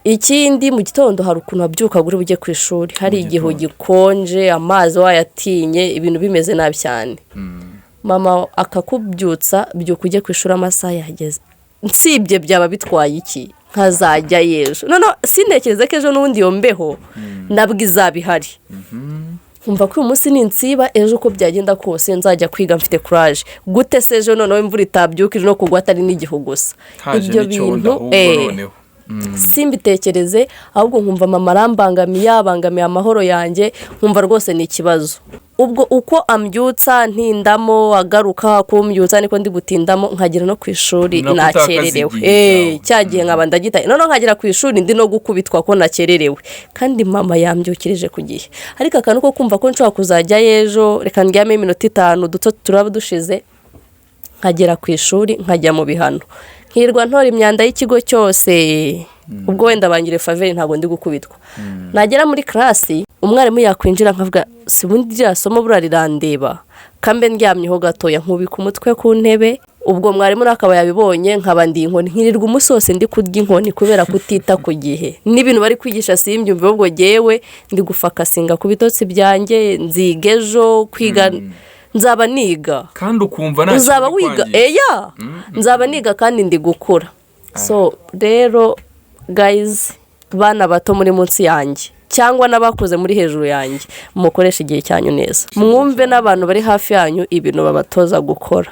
Ikindi, mu gitondo hari ukuntu wabyuka uri bujye ku ishuri, hari Mu igihu gitondo. gikonje, amazi wayatinye, ibintu bimeze nabi cyane. Mama akakubyutsa: "Byuka ujye ku ishuri, amasaha yageze." Nsibye byaba bitwaye iki? Nkazajya ejo. Noneho sintekereze ko ejo n'ubundi iyo mbeho nabwo izaba ihari. Nkumva ko uyu munsi ninsiba, ejo uko byagenda kose nzajya kwiga mfite courage. Gute se ejo noneho imvura itabyuka iri no kugwa, atari n'igihu gusa? Haje Ibyo n'icyondo bintu ahubwo noneho. Simbitekereze, ahubwo nkumva mama arambangamiye, abangamiye amahoro yanjye, nkumva rwose ni ikibazo. Ubwo uko ambyutsa ntindamo, agaruka kumbyutsa niko ndi gutindamo, nkagera no ku ishuri Ni nako utakaza nakererewe. igihe cyawe. Cya gihe nkaba ndagitaye, noneho nkagera ku ishuri ndi no gukubitwa ko nakererewe kandi mama yambyukirije ku gihe. Ariko akantu ko kumva ko nshobora kuzajyayo ejo, reka ndyame iminota 5, duto turaba dushize, nkagera ku ishuri nkajya mu bihano, nkirirwa ntora imyanda y'ikigo cyose. Ubwo wenda bangire faveur, ntabwo ndi gukubitwa. Nagera muri class, umwarimu yakwinjira nkavuga: "Si ubundi ririya somo buriya rirandeba? Kambe ndyamyeho gatoya." Nkubika umutwe ku ntebe, ubwo mwarimu nawe akaba yabibonye, nkaba ndi inkoni, nkirirwa umunsi wose ndi kurya inkoni kubera kutita ku gihe n'ibintu bari kwigisha simbyumve. Ahubwo jyewe ndi gufocusinga ku bitotsi byanjye, nziga ejo, kwiga nzaba niga. Kandi ukumva nta Uzaba kintu uri wiga. kwangiza. Eya, nzaba niga kandi ndi gukura. So rero guys, bana bato muri munsi yanjye cyangwa n'abakuze muri hejuru yanjye, mukoreshe igihe cyanyu neza, mwumve n'abantu bari hafi yanyu ibintu babatoza gukora.